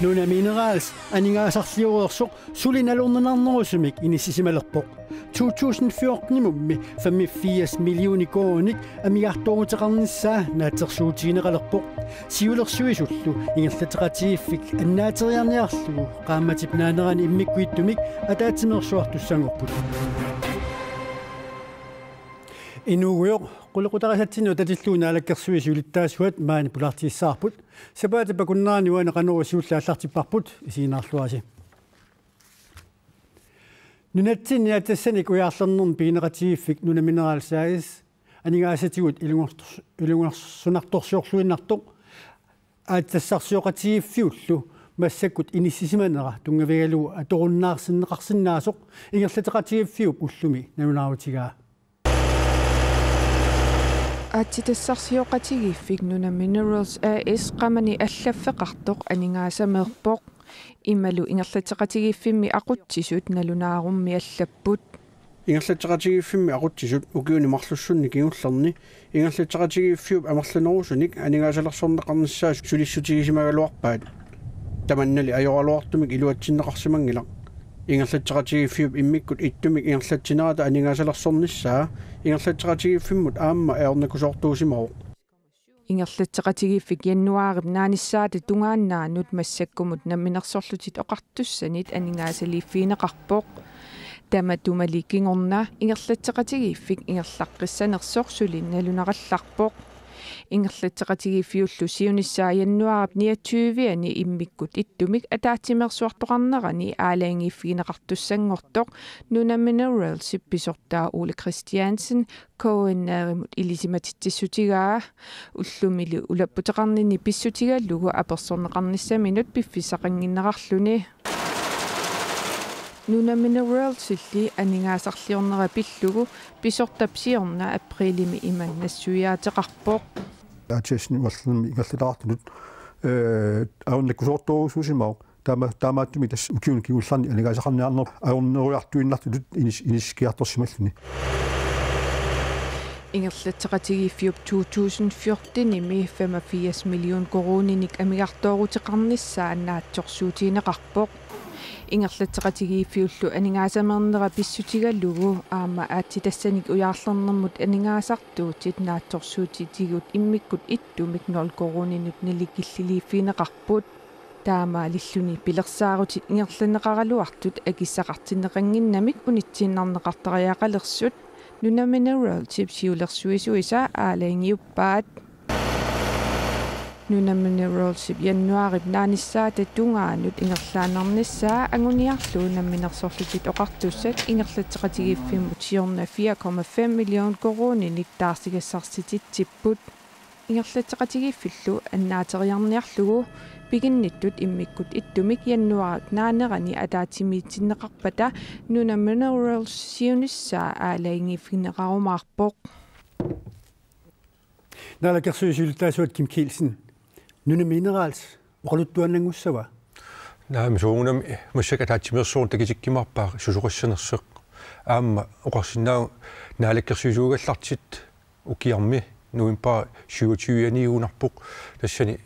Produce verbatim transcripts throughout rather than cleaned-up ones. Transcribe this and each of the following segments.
Nuna Minerals aningaasarlioreersoq suli nalorninarnerusumik inissisimalerpoq. To tusind fjorten-imummi femogfirs millioner koruuninik amigartooruteqarnissaa naatsorsuutigineqalerpoq. Siulersuisullu ingerlatseqatigiiffik annaateriarniarlugu qaammatip naanerani immikkut ittumik ataatsimeersuartussanngorput. Inuugujoq qulequtarisatsinnut atatillugu Naalakkersuisut siulittaasuat maani pulaartigissavarput. Sapaatip akunnerani uani Qanorooq siulleq aallartipparput, isiginnaarluarisi. Nunatsinni aatsitassanik ujaarlernermi pigineqatigiiffik Nuna Minerals A/S aningaasatigut ilungertors-, ilungersunartorsiorluinnartoq aatsitassarsioqatigiiffiullu massakkut inissisimanera tunngavigalugu atorunnaarsinneqarsinnaasoq ingerlatseqatigiiffiup ullumi nalunaarutigaa. Aatsitassarsioqatigiiffik Nuna Minerals A/S qamani allaffeqartoq aningaasameerpoq. Imalu ingerlatseqatigiiffimmi aqutsisut nalunaarummi allapput. Ingerlatseqatigiiffimmi aqutsisut ukiuni marlussunni kingullerni ingerlatseqatigiiffiup amerlanerusunik aningaasalersorneqarnissaa sulissutigisimagaluarpaat. Tamannali ajoraluartumik iluatsinneqarsimanngilaq. Ingerlatseqatigiiffiup immikkut ittumik ingerlatsinerata aningaasalersornissaa ingerlatseqatigiiffimmut aamma ajornakusoortuusimavoq. Ingerlatseqatigiiffik januaarip naanissaata tungaannaanut massakkumut Namminersorlutik Oqartussanit aningaasaliiffigineqarpoq. Tamatumali kingorna ingerlatseqatigiiffik ingerlaqqissanersoq suli nalunarallarpoq. Ingerlatseqatigiiffiullu siunissaa januaarip niogtyve-ani immikkut ittumik ataatsimeersuartoqarnerani aalajangiiffigineqartussanngortoq Nuna Mineralsip pisortaa Ole Christiansen K N R-imut ilisimatitsissutigaa. Ullumili ulapputeqarninni pissutigalugu apersorneqarnissaminut piffissaqannginnerarluni. Nuna Mineralsilli aningaasarliornera pillugu pisortap siorna aprilimi ima nassuiaateqarpoq. Aatsitassani uallermi ingerlataartutut, ee, ajornakusoortorusuusimavoq. Taama-, taamaattumik tassa ukiuni kingullerni aningaasaqarniarneq ajornerujartuinnartutut inis-, inissikkiartorsimalluni. Ingerlatseqatigiiffiup to tusind fjorten-imi femogfirs million koruuninik amigartooruteqarnissaa naatsorsuutigineqarpoq. Ingerlatseqatigiiffiullu aningaasameernera pissutigalugu aamma aatsitassanik ujaarlernermut aningaasartuutit naatsorsuutitigut immikkut ittumik nul koruuninut nalikilliliiffigineqarput. Taamaalilluni pilersaarutit ingerlanneqaraluartut akissaqartinneqannginnamik unitsiinnarneqartariaqalersut Nuna Mineralsip siulersuisuisa aalajangiuppaat. Nuna Mineralsip januaarip naanissaata tungaanut ingerlaannarnissaa anguniarlugu Namminersorlutik Oqartussat ingerlatseqatigiiffimmut siorna fire komma fem million koruuninik taarsigassarsititsipput. Ingerlatseqatigiiffillu annaateriarniarlugu piginnittut immikkut ittumik januaarip naanerani ataatsimiitinneqarpata Nuna Minerals siunissaa aalajangiiffigineqarumaarpoq. Naalakkersuisut siulittaasuat Kim Kielsen. Nuna Minerals oqaluttuaannanngussava? Naamik, soorunami massakkut ataatsimeersuarnut takutikkumaarpaa susoqassanersoq. Aamma oqarsinnaavunga naalakkersuisuugallartut ukiarmi novembarip syvogtyve-aniugunarpoq. Tassani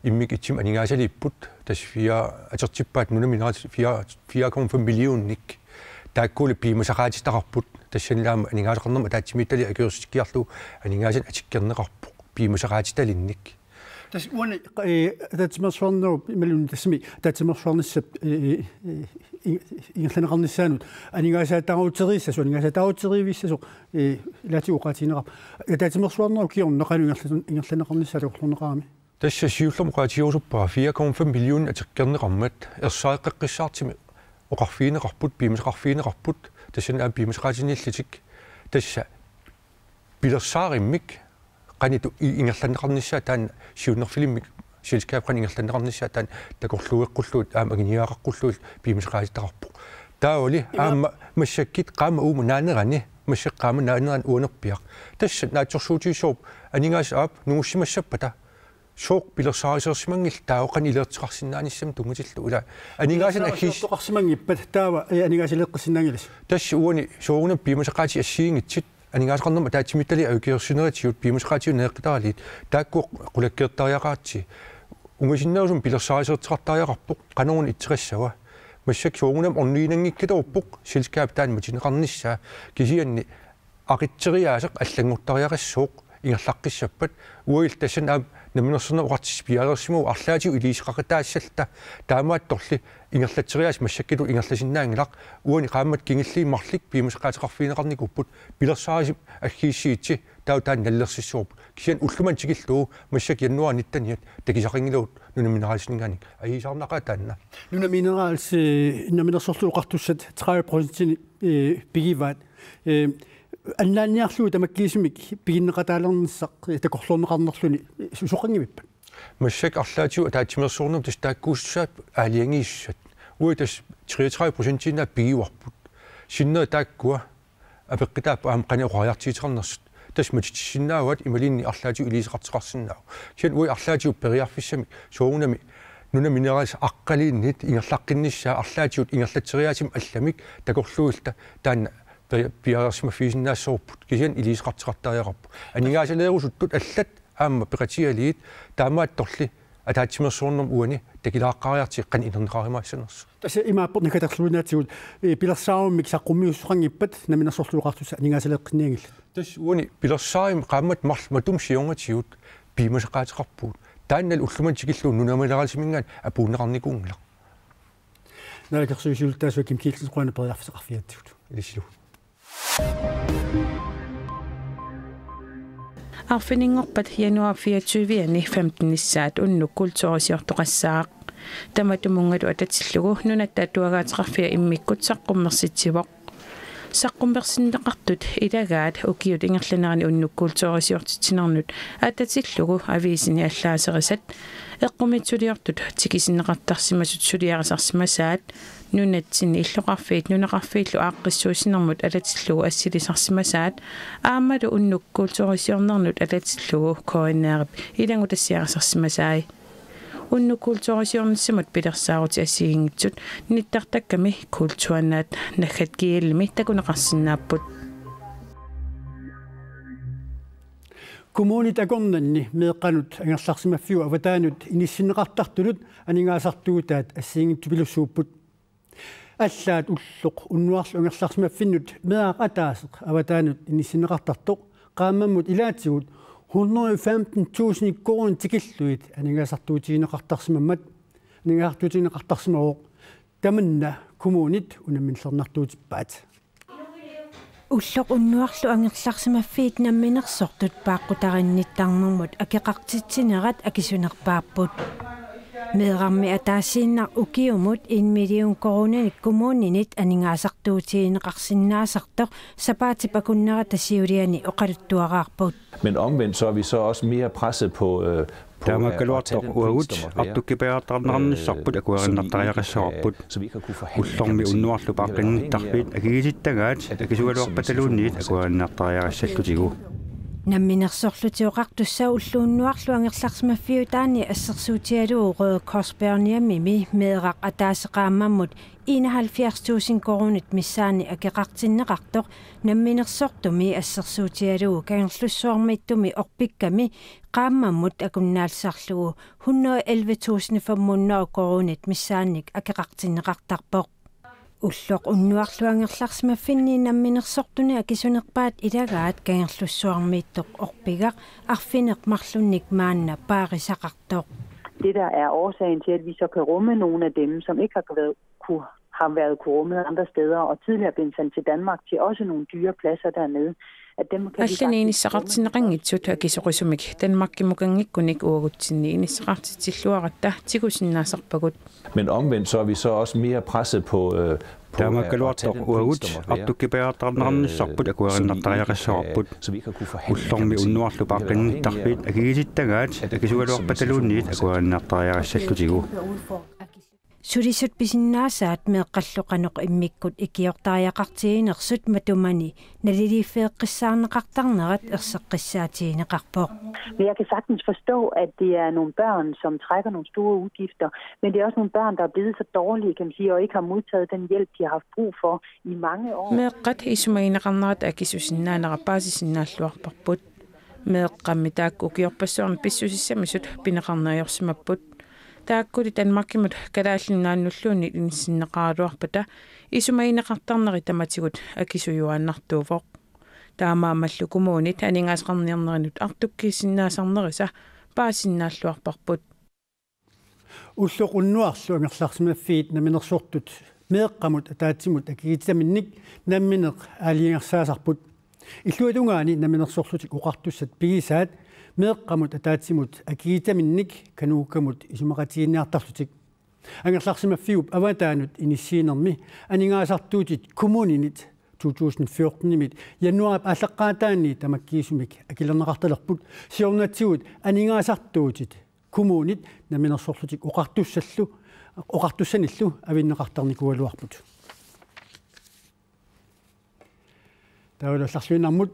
immikkut ittumik aningaasaliipput. Tassa fire atortippaat Nuna Minerals fire, fire komma fem millionik. Taakkuli piumasaqaatitaqarput. Tassani aamma aningaasaqarnermut ataatsimiititaliaq akuersikkiarlugu aningaasanik atikkerneqarpoq piumasaqaatitalinnik. Tassa uani, ee, ataatsimeersuarnerup imaluunniit tassami ataatsimeersuarnissap, ee, ee, ing-, ingerlanneqarnissaanut aningaasaataarutigiissasoq, aningaasaataarutigiissasoq, ee, ilaatigut oqaatigineqarpoq. Ataatsimeersuarnerup kingorna qanoq ingerlan-, ingerlanneqarnissaa takorloorneqarami? Tassa siullermik oqaatigerusuppara fire komma fem million atikkerneqarmat ersareqqissaartumik oqarfigineqarput, piumasaqarfigineqarput, tassani aamma piumasaqaatiniillutik. Tassa pilersaarimmik qanoq i-, ingerlanneqarnissaa taanna siunnerfilimmik selskabit qanoq ingerlanneqarnissaa taanna takorluueqqullugit aamma anguniagaqarlugit piumasaqaatitaqarpoq. Taavali ima- aamma massakkut qaammat uuma naanerani, massakkut qaammat naanerani uanerpiaq. Tassa naatsorsuutigissavarput aningaasat aap nungussimassappata sooq pilersaarisoorsimanngillat taava qanoq iliuuseqarsinnaanissamut tunngatillugu, ilaa. Aningaasanik aggiis- Pilersaarisoortoqarsimanngippat taava, ee, aningaasaleeqqissinnaanngilasi? Tassa uani soorunami piumasaqaatit assigiinngitsut aningaasaqarnermut ataatsimiititaliaq akuersinerisigut piumasaqaatigut neeqqitaraliit taakku qulakkeertariaqaratsigit. ungasinnerusumik pilersaarusiortitaqartariaqarpoq qanoruna itseqassava. Massakkut soorunami orniginanngikkaluarpoq selskabit taanna matineqarnissaa, kisianni aqitseriaaseq allanngortariaqassooq ingerlaqqissappat. Uagut tassani aamma Namminersornermut Oqartussat piareersimavugut arlaatigut iliuuseqaqataassalluta, taamaattorli ingerlatseriaaseq massakkullu ingerlasinnaanngilaq. Uani qaammatit kingulliit marluk piumasaqaateqarfigineqarnikuupput, pilersaarutit aggiussiisut taava taanna nalersissuarput. Kisianni ullumimut tikillugu massakkut januar nitteniat takusaqanngilagut Nunamineralsiminngaanniit. Ajuusaarnaqaaq taanna. Nunaminerals, eh, Namminersorlutik Oqartussat tredive procentinik, eh, pigivaat. Eh, annaanniarlugu tamakkiisumik piginneqataalernissaq, eh, takorloorneqarnerluni, eh, susoqanngimippat? Massakkut arlaatigut ataatsimeersuarnermut tassa taakkuussissaat aalajangiisussat. Uagut tassa treogtredive procentiinnaat pigivarput. Sinneri taakkua apeqqutaapput aamma qanoq oqariartuuteqarnersut. Tassa matitsisinnaavaat imaluunniit arlaatigut iliuuseqartoqarsinnaavoq. Kisianni uagut arlaatigut periarfissamik soorunami Nunaminerals aqqaluunniit ingerlaqqinnissaa arlaatigut ingerlatseriaatsimik allamik takorluuilluta taanna pi-, piareersimaffigisinnaassavarput, kisianni iliuuseqartoqartariaqarpoq. Aningaasaleerusuttut allat aamma peqatigalugit, taamaattorli ataatsimeersuarnermut uani takulaariartigu qanoq inerneqarumaassanersut. Tassa imaappoq nakaterluinnaatigut, eh, pilersaarummik saqqummiussoqanngippat Namminersorlutik Oqartussat aningaasaleeqqinnianngillat? Tassa uani pilersaarummik qaammatit marluk matuma siornatigut piumasaqaateqarpugut. Taannalu ullumimut tikillugu Nunamineralsiminngaanniit apuunneqarnikuunngilaq. Naalakkersuisut siulittaasua Kim Kielsen, qujanaq periarfissaqarfigigatsigut. Ilissilu. Arfininngorpat januar fireogtyve-ani femtenissaat unnuk kulturisiortoqassaaq. Tamatumunngalu atatillugu Nunatta Atuagaateqarfia immikkut saqqummersitsivoq. Saqqummersinneqartut ilagaat ukiut ingerlaneranni unnuk kulturisiortitsinermut atatillugu aviisini allaaserisat eqqumiitsuliortut tikisinneqartarsimasut suliarisarsimasaat, nunatsinni illoqarfiit nunaqarfiillu aaqqissuussinermut atatillugu assilisarsimasaat, aammalu unnuk kulturisiornermut atatillugu K N R-ip ilanngutassiarisarsimasai. Unnuk kulturisiornissamut pilersaarutit assigiinngitsut nittartakkami kulturannaat naggat G L-imi takuneqarsinnaapput. Kommunit akornanni meeqqanut angerlarsimaffiup avataanut inissinneqartartunut aningaasartuutaat assigiinngitsupilussuupput. Allaat ulloq unnuarlu angerlarsimaffinnut meeraq ataaseq avataanut inissinneqartartoq qaammammut ilaatigut hundrede og femten tusind koruunit tikillugit aningaasartuutigineqartarsimammat, aningaasartuutigineqartarsimavoq. Tamanna kommunit unamminersornartuutippaat. Ulloq unnuarlu angerlarsimaffiit namminersortut paaqqutarinnittarnermut akeqartitsinerat akisunerpaapput. Meerarmi ataasiinnaq ukiumut en million koruuninik kommuninit aningaasartuutigineqarsinnaasartoq sapaatip akunnerata siuliani oqaluttuaraarput. Men omvendt så er vi så også mere presset på, øh, på at, at tage den pris, der måtte være. Taamaakkaluartoq uagut artukkipiaartarneqarnissarput akuerinnartariaqassavarput. Ullormi unnuarlu paaqqinnittariit akiliittagaat akisugaluarpataluunniit akuerinnartariaqassallutigu. Namminersorlutik Oqartussat ulloq unnuarlu angerlarsimaffiutaani assersuutigalugu Røde Kors Børnehjemimi meeraq ataaseq qaammammut enoghalvfjerds tusind koruunit missaanni akeqartinneqartoq namminersortumi assersuutigalugu Kangerlussuarmiittumi orpikkami qaammammut akunnaallisarlugu hundrede og elleve tusind fem hundrede koruunit missaannik akeqartinneqartarpoq. Ulloq unnuarlu angerlarsimaffinni namminersortuni akisunerpaat ilagaat Kangerlussuarmiittoq orpigaq arfineq-marlunnik maanna paarisaqartoq. Det, der er årsagen til, at vi så kan rumme nogle af dem, som ikke har været, kunne, har været kunnet rumme andre steder, og tidligere blevet sendt til Danmark til også nogle dyre pladser dernede, at dem kan vi Allani faktisk inissaqartinneqanngitsut akisorisumik Danmarkimukanngikkunik uagutsinni inissaqartitsilluaratta tigusinnaasarpagut. Men omvendt så er vi så også mere presset på, øh, på, øh, at tage den pris, der måtte være. Taamaakkaluartoq uagut artukkipiaartarneqarnissarput akuerinnartariaqassavarput. Øh, så vi ikke har kunnet forhandle, kan man sige. Ullormi unnuarlu paaqqinnittariit akiliittagaat akisugaluarpataluunniit akuerinnartariaqassallutigu. Sulisut pisinnaasaat meeqqallu qanoq immikkut ikiortariaqartiginersut matumani naliliiffeeqqissaarneqartarnerat erseqqissaatigineqarpoq. Men jeg kan sagtens forstå, at det er nogle børn, som trækker nogle store udgifter, men det er også nogle børn, der er blevet så dårlige, kan man sige, og ikke har modtaget den hjælp, de har haft brug for i mange år. Meeqqat isumagineqarnerat akisusinnaanera paasisinnaalluarparput. Meeqqammi taakku ukiorpassuarni pissusissamisut pineqarneq ajorsimapput. Taakkuli Danmarkimut Kalaallit Nunaannulluunniit inissinneqaraluarpata isumagineqartarneri tamatigut akisujuaannartuuvoq. Taamaammallu kommunit aningaasaqarniarnerinut artukkiissinnaasarnerisa paasisinnaalluarparput. Ulloq unnuarlu angerlarsimaffiit namminersortut meeqqamut ataatsimut akikititaminnik nammineq aalajangersaasarput. Illuatungaani namminersorlutik oqartussat pigisaat meeqqamut ataatsimut akikititaminnik KANUKA-mut isumaqatigiinniartarlutik. Angerlarsimaffiup avataanut inissiinermi aningaasartuutit kommuninit to tusind fjorten-imit januaarip aallaqqaataani tamakkiisumik akilerneqartalerput, siornatigut aningaasartuutit kommunit namminersorlutik oqartussallu, oqartussanillu avinneqartarnikuugaluarput. Taavalu allarluinnarmut,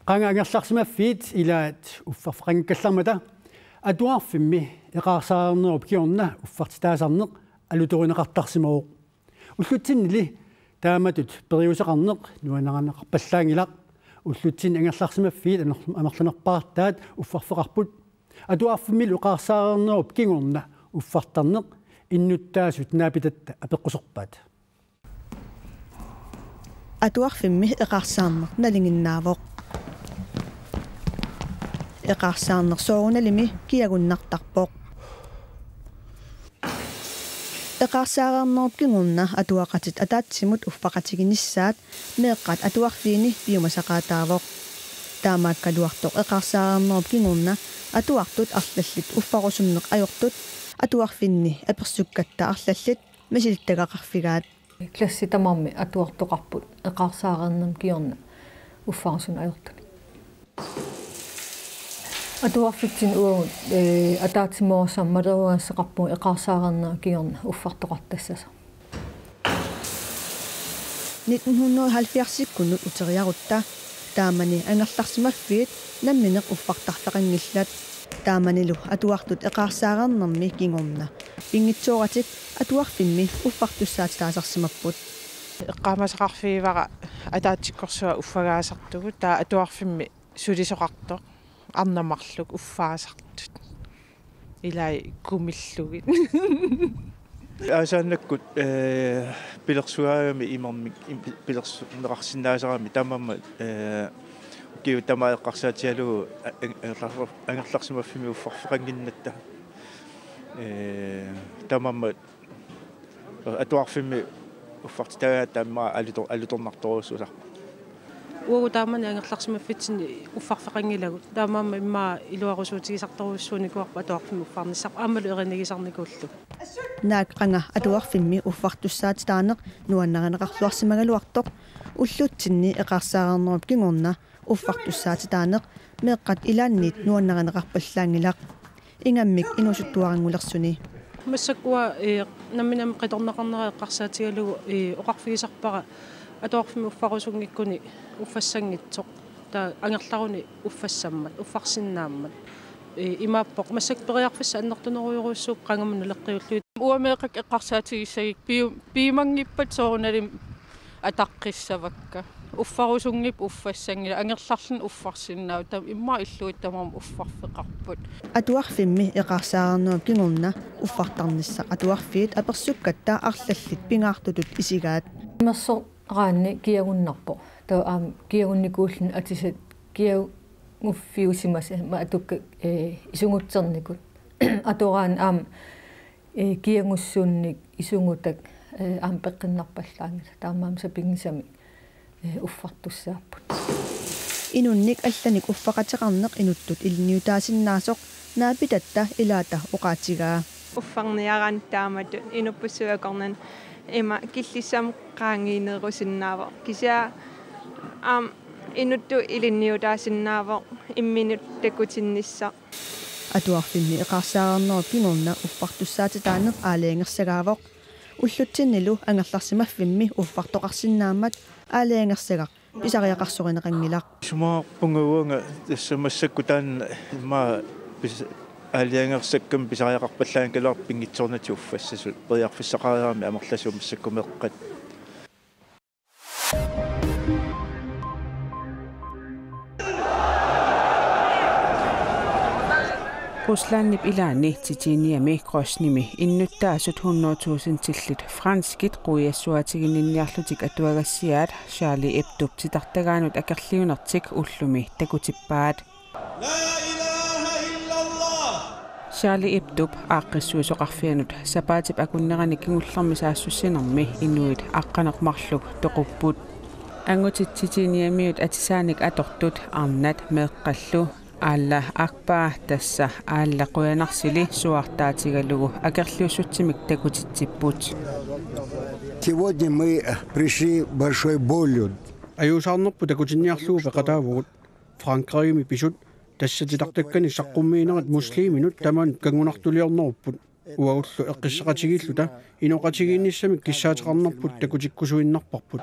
qanga angerlarsimaffiit ilaat uffarfeqanngikkallarmata atuarfimmi eqaarsaarnerup kingorna uffartitaasarneq alutorineqartarsimavoq. Ullutsinnili taamatut periuseqarneq nuannarineqarpallaanngilaq. Ullutsinni angerlarsimaffiit amer-, amerlanerpaartaat uffarfeqarput. Atuarfimmilu eqaarsaarnerup kingorna uffartarneq innuttaasut naapitatta apeqquserpaat. Atuarfimmi eqaarsaarneq nalinginnaavoq. Eqaarsaarneq soorunalimi kiagunnartarpoq. Eqaarsaarnerup kingorna atuaqatit ataatsimut uffaqatiginissaat meeqqat atuarfiini piumasaqaataavoq. Taamaakkaluartoq eqaarsaarnerup kingorna atuartut arlallit uffarusunneq ajortut atuarfinni apersukkatta arlallit misilittagaqarfigaat. Klassit tamarmik atuartoqarput eqaarsaarnerup kingorna uffarusunneq ajortunik. Atuarfitsinni uagut, ee, ataatsimoorussamik maleruagassaqarpugut eqaarsaarnerup kingorna uffartoqartassasoq. Nitten hundrede og halvfjerds-ikkunnut uteriarutta taamani angerlarsimaffiit nammineq uffartarfeqanngillat. Taamanilu atuartut eqaarsaarnerup kingorna pinngitsooratik atuarfimmi uffartussaatitaasarsimapput. Eqqaamasaqarfigivara ataatsikkorsua uffagaasartugut, taava atuarfimmi sulisoqartoq arnat marluk uffaasartut. Ilai kumillugit. Aasaannakkut, ee, pilersugaagami imermik, im-, pi-, pilersorneqarsinnaasarami taamaammat, ee, ukiut tamaat eqqarsaatigalugu a-, a-, angerlar-, angerlarsimaffimmi uffarfeqannginnatta. Ee, taamaammat atuarfimmi uffartitagaat taama alutor-, alutornartorujussuusarpoq. Uagut taamani angerlarsimaffitsinni uffarfeqanngilagut. Taamaammat immaqa iluarusuutigisartorujussuunikuuarput atuarfimmi uffarnissaq aammalu erinigisarnikuullugu. Naak qanga atuarfimmi uffartussaatitaaneq nuannarineqarluarsimagaluartoq ullutsinni eqaarsaarnerup kingorna uffartussaatitaaneq meeqqat ilaanniit nuannarineqarpallaanngilaq. Ingammik inuusuttuaranngulersuni. Massakkut, ee, nammineq qitornaqarnera eqqarsaatigalugu, ee, oqarfigisarpara atuarfimmi uffarusunngikkuni uffassanngitsoq. Taava angerlaruni uffassammat, uffarsinnaammat. Ee, imaappoq massakkut periarfissat annertunerujorujussuupput qangamut naleqqiullugit. Uanga meeqqakka eqqarsaatigissagikka piu-, piumanngippat soorunalimi ataqqissavakka. Uffarusunngippat uffassanngilaq, angerlarluni uffarsinnaavoq, taava immaqa illuatungaani uffarfeqarput. Atuarfimmi eqaarsaarnerup kingorna uffartarnissaq atuarfiit apersukkatta arlallit pingaartutut isigaat. Imersoraanni kiagunnarpoq. Taava aamma kiagunnikuulluni atisat kiaguffiusimasut aamma atukka, ee, isugutsernikut. Atoraanni aamma, ee, kiagussuunnik isugutak, ee, aamma peqqinnarpallaanngilaq. Taamaammat sapinngisamik, ee, uffartussaapput. Inunnik allanik uffaqateqarneq inuttut ilinniutaasinnaasoq naapitatta ilaata oqaatigaa. Uffarniaraanni taamatut inuppassuit akornanni ima killissamut qaangiinerusinnaavoq. Kisianni aamma inuttut ilinniutaasinnaavoq imminut takutinnissaq. Atuarfimmi eqaarsaarnerup kingorna uffartussaatitaaneq aalajangersagaavoq. Ullutsinnilu angerlarsimaffimmi uffartoqarsinnaammat aalajangersagaq pisariaqarsorineqanngilaq. Isumaqarpunga uanga tassa massakkut taanna immaqa pis-, aalajangersakkami pisariaqarpallaanngikkaluartoq pinngitsoornatik uffassasut, periarfissaqareerami amerlasuut massakkut meeqqat. Ruslandip ilaani Tjetjeniami Groznymi innuttaasut hundrede tusindillit franskit quiassuatiginninniarlutik atuagassiaat Charlie Hebdop titartagaanut akerliunertik ullumi takutippaat. Charlie Hebdop aaqqissuisoqarfianut sapaatip akunnerani kingullermi saassussinermi inuit aqqaneq-marluk toqupput. Angutit Tjetjeniamiut atisaanik atortut arnat meeqqallu Allah Akbar, tassa Allah Qujanarsili, suaartaatigalugu akerliussutsimik takutitsipput. Сегодня мы пришли большой болью. Ajuusaarnerput takutinniarlugu peqataavugut. Frankrigimi pisut, tassa titartakkani saqqummiinerat musliminut tamanut kanngunartuliornerupput. Uagullu eqqissaqatigiilluta inoqatigiinnissamik kissaateqarnerput takutikkusuinnarparput.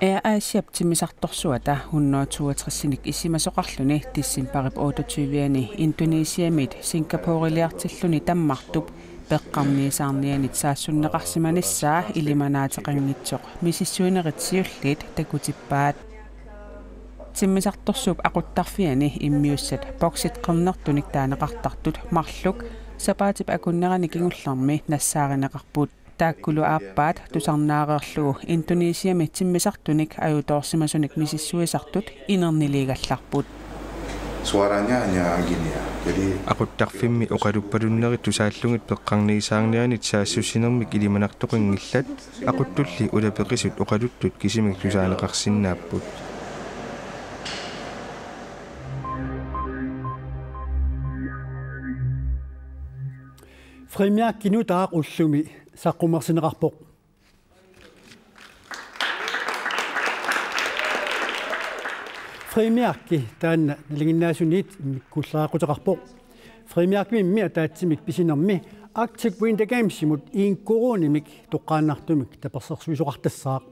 Air Asiap timmisartorsuata hundrede toogtresinik isumasoqarluni decembarip otteogtyve-ani Indonesiamiit Singaporeliartilluni Danmartup peqqarniisaarnianit saassunneqarsimanissaa ilimanaateqanngitsoq misissuinerit siulliit takutippaat. Timmisartorsuup aquttarfiani immiussat boksit qernertunik taaneqartartut marluk sapaatip akunnerani kingullermi nassaarineqarput. Taakkulu aappaat tusarnaareerlugu Indonesiami timmisartunik ajutoorsimasunik misissuisartut inerniliigallarput. Suaranya hanya gini ya. Jadi aquttarfimmi oqaluppalunnerit tusaallugit peqqarniisaarnianit saassussinermik ilimanartoqanngillat, aquttulli ulapeqisut oqaluttut kisimik tusaaneqarsinnaapput. Frimærki nutaaq ullumi saqqummersinneqarpoq. Frimærki taanna nalinginnaasuniit immikkuullariaqquteqarpoq. Frimærkimimmi ataatsimik pisinermi Arctic Winter Gamesimut en koruunimik toqqaannartumik tapersersuisoqartassaaq.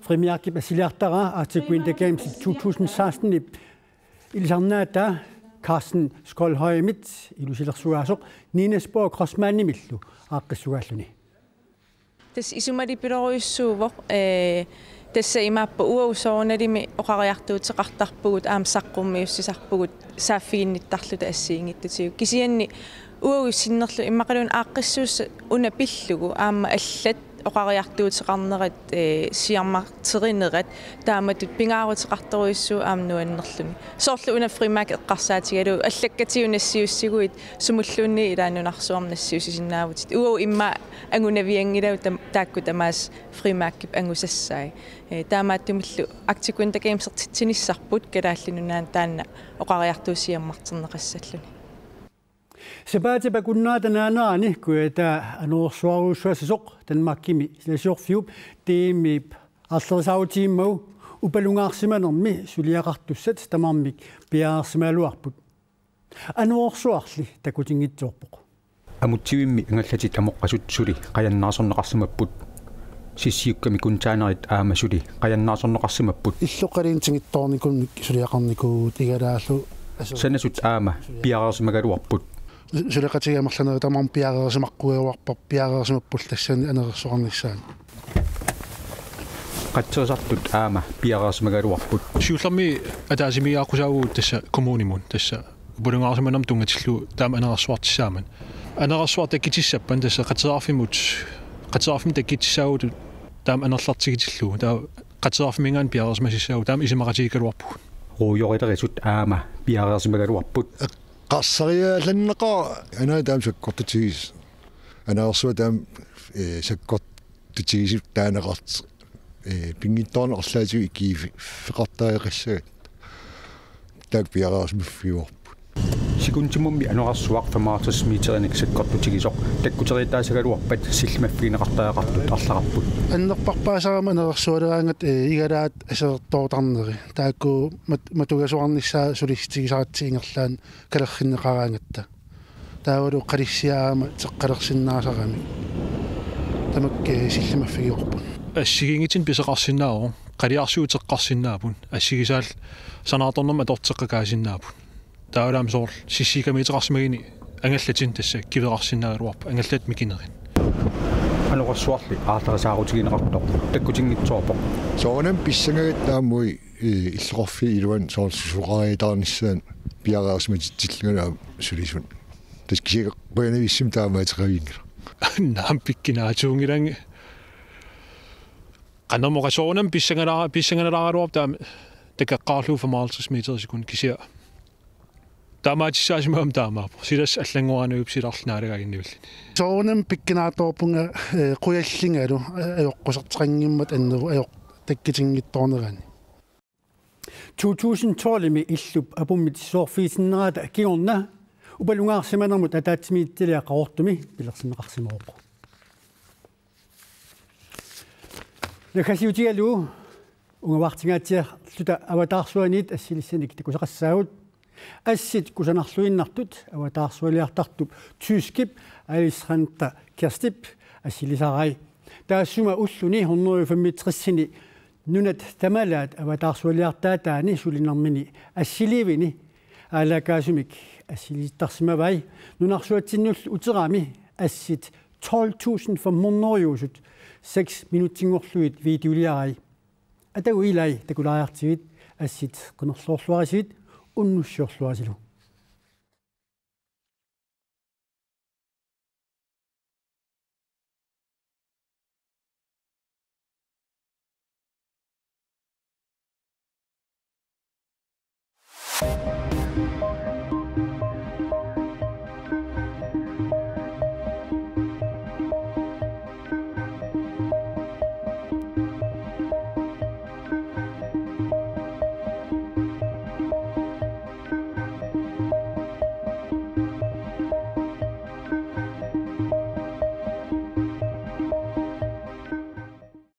Frimærkip assiliartaraa Arctic Winter Games to tusind seksten-ip ilisarnaataa Carsten Skolhøjemit ilusilersugaasoq Niels Borg Kreutzmannimillu aaqqissugaalluni. Tassa isumalipilorujussuuvoq, ee, tassa imaappa uagut soorunalimi oqariartuuteqartarpugut aamma saqqummiussisarpugut saaffiginnittarluta assigiinngitsutigut. Kisianni uagut sinnerlugit immaqaluunniit aaqqissuussat una pillugu aamma allat oqariartuuteqarnerat, ee, siammarterinerat taamatut pingaaruteqartorujussuuvoq aamma nuannerluni. Soorlu una frimærke eqqarsaatigalugu allakkatigut nassiussiguit sumulluunniit ilaat nunarsuarmi nassiussisinnaavutit. Uagut immaqa angunavianngilagut tam-, taakku tamaasa frimærkip angusassai. Ee, taamaattumillu Arctic Winter Gamesertitsinissarput Kalaallit Nunaanni taanna oqariartuusiammarterneqassalluni. Sapaatip akunnerata naanerani Kujataa anorersuarujussuassasoq Danmarkimi silasiorfiup D M-ip arlerisaarutigiimmagu upalungaarsimanermi suliaqartussat tamarmik piareersimagaluarput. Anorersuarli takutinngitsoorpoq. Amutsivimmi angallatit amoqqasut suli qajannaarsorneqarsimapput. Sissiukkami kunsaanerit aamma suli qajannaarsorneqarsimapput. Illoqaliin tingittoornikuunnik suliaqarnikuuvugut igalaallu asu-, sanasut aamma piareersimagaluarput. Su-, suleqatigiit amerlanerit tamarmik piareersimaqqugaluarpar-, piareersimappullu tassani anorersuarnissaani. Qatserisartut aamma piareersimagaluarput. Siullermik ataatsimiigiaqqusaavugut tassa kommunimut, tassa upalungaarsimanermut tunngatillugu taama anorersuartissaammat. Anorersuaq takkutissappat tassa qatserisarfimmut, qatserisarfimmut takkutissaavugut taama anorlertigitillugu. Taava qatserisarfimminngaanniit piareersimassassaagut taama isumaqatigiikkaluarpugut. Ruujorilerisut aamma piareersimagaluarput. Eqqarsariaallannaqaaq, una taama sakkortutigisoq. Anorersuaq taama, ee, sakkortutigisoq taaneqartoq. Ee, pinngitsoornak arlaatigut ikiuuffi-, -feqartariaqassagatta. Taakku piareersimaffigaarput. Sekuntimummi anorersuaq femoghalvtreds meterinik sakkortutigisoq takkuteriataassagaluarpat sillimaffigineqartariaqartut arlaqarput. Annerpaarpaasarama anorersualeraangat, ee, igalaat aserortoortarneri. Taakku mat-, matugasuarnissaa sulissutigisaratsigu ingerlaannaq kalerrinneqaraangatta. Taavalu qalissiaama teqqalersinnaasarami. Tamakku, ee, sillimaffigivarput. Assigiinngitsunik pisoqarsinnaavoq, qaliarsuit teqqarsinnaapput, assigisaallu sanaartornermut atorteqqakaasinnaapput. Taavalu aamma soorlu sissiukkamiittoqarsimaguni angallatit tassa kiveqarsinnaagaluarput, angallatit mikinerit. Ano, Oqassuarli aallarisaarutigineqartoq takkutinngitsoorpoq. Soorunami pissangagatta aamma uagut illoqarfiit iluanni soorlu susoqariataarnissaat piareersimatitsillugu aamma sulisut. Tassa kisianni qujanaviusumik taamaateqavianngilaq. Naamik, pikkinaatuunngilanga. Qanormi oqarsoq, soorunami pissangalaa-, pissangalaaruarput taama takoqqaarlugu femoghalvtreds meter i sekundit, kisianni taamaatissaasimagama taamaappoq. Silassaq allanngorarniarput silarli naalagaaginnavilluni. Soorunami pikkinaartorpunga, eh, qujallungalu, eh, ajoqqusertaqanngimmat anneru ajoq-, takkutinngitsoornerani. To tusind tolv-imi illup apummit soorfigisinnerata kingorna upalungaarsimanermut ataatsimiititaliaq Qaqortumi pilersinneqarsimavoq. Naggasiutigalugu ungavartingaatsiarluta avataarsuaniit assilissanik takusaqassaagut. Assit kusanarluinnartut avataarsualiartartup tyskip Alexander Kerstip assilisaarai. Taassuma ulluni hundrede femogtresini nunat tamalaat avataarsualiartaataani sulinermini assiliivini aalaakaasumik assilisittarsimavai. Nunarsuatsinnullu uterami assit tolv tusind fem hundrede-usut seks minutsinngorlugit videoliarai. Atagu ilai takulaariartigit, assit qimerloorluarisigut, unnussiorluarisilu.